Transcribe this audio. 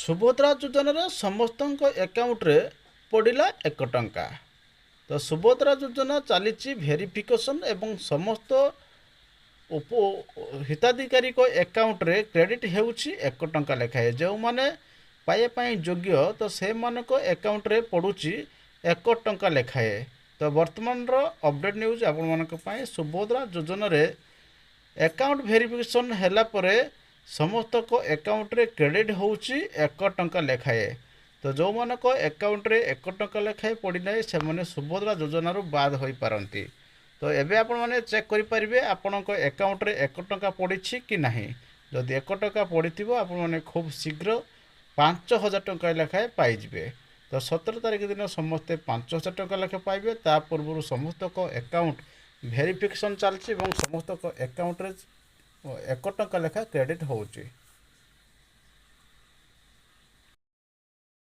ସୁଭଦ୍ରା ଯୋଜନାରେ ସମସ୍ତଙ୍କ ଆକାଉଣ୍ଟରେ ପଡ଼ିଲା 1 ଟଙ୍କା। ତ ସୁଭଦ୍ରା ଯୋଜନା ଚାଲିଛି ଭେରିଫିକେସନ୍ ଏବଂ ସମସ୍ତ ଉପ ହିତାଧିକାରୀଙ୍କ ଆକାଉଣ୍ଟରେ କ୍ରେଡ଼ିଟ୍ ହେଉଛି 1 ଟଙ୍କା ଲେଖାଏଁ। ଯେଉଁମାନେ ପାଇବା ପାଇଁ ଯୋଗ୍ୟ, ତ ସେମାନଙ୍କ ଆକାଉଣ୍ଟରେ ପଡ଼ୁଛି 1 ଟଙ୍କା ଲେଖାଏଁ। ତ ବର୍ତ୍ତମାନର ଅପଡ଼େଟ୍ ନ୍ୟୁଜ୍ ଆପଣମାନଙ୍କ ପାଇଁ, ସୁଭଦ୍ରା ଯୋଜନାରେ ଆକାଉଣ୍ଟ ଭେରିଫିକେସନ୍ ହେଲା ପରେ ସମସ୍ତଙ୍କ ଆକାଉଣ୍ଟରେ କ୍ରେଡ଼ିଟ୍ ହେଉଛି 1 ଟଙ୍କା ଲେଖାଏଁ। ତ ଯେଉଁମାନଙ୍କ ଆକାଉଣ୍ଟରେ 1 ଟଙ୍କା ଲେଖାଏଁ ପଡ଼ିନାହିଁ, ସେମାନେ ସୁଭଦ୍ରା ଯୋଜନାରୁ ବାଦ ହୋଇପାରନ୍ତି। ତ ଏବେ ଆପଣମାନେ ଚେକ୍ କରିପାରିବେ ଆପଣଙ୍କ ଆକାଉଣ୍ଟରେ 1 ଟଙ୍କା ପଡ଼ିଛି କି ନାହିଁ। ଯଦି 1 ଟଙ୍କା ପଡ଼ିଥିବ, ଆପଣମାନେ ଖୁବ୍ ଶୀଘ୍ର 5000 ଟଙ୍କା ଲେଖାଏଁ ପାଇଯିବେ। ତ 17 ତାରିଖ ଦିନ ସମସ୍ତେ 5000 ଟଙ୍କା ଲେଖାଏଁ ପାଇବେ। ତା ପୂର୍ବରୁ ସମସ୍ତଙ୍କ ଆକାଉଣ୍ଟ ଭେରିଫିକେସନ୍ ଚାଲିଛି ଏବଂ ସମସ୍ତଙ୍କ ଆକାଉଣ୍ଟରେ 1 ଟଙ୍କା ଲେଖାଏଁ କ୍ରେଡ଼ିଟ୍ ହେଉଛି।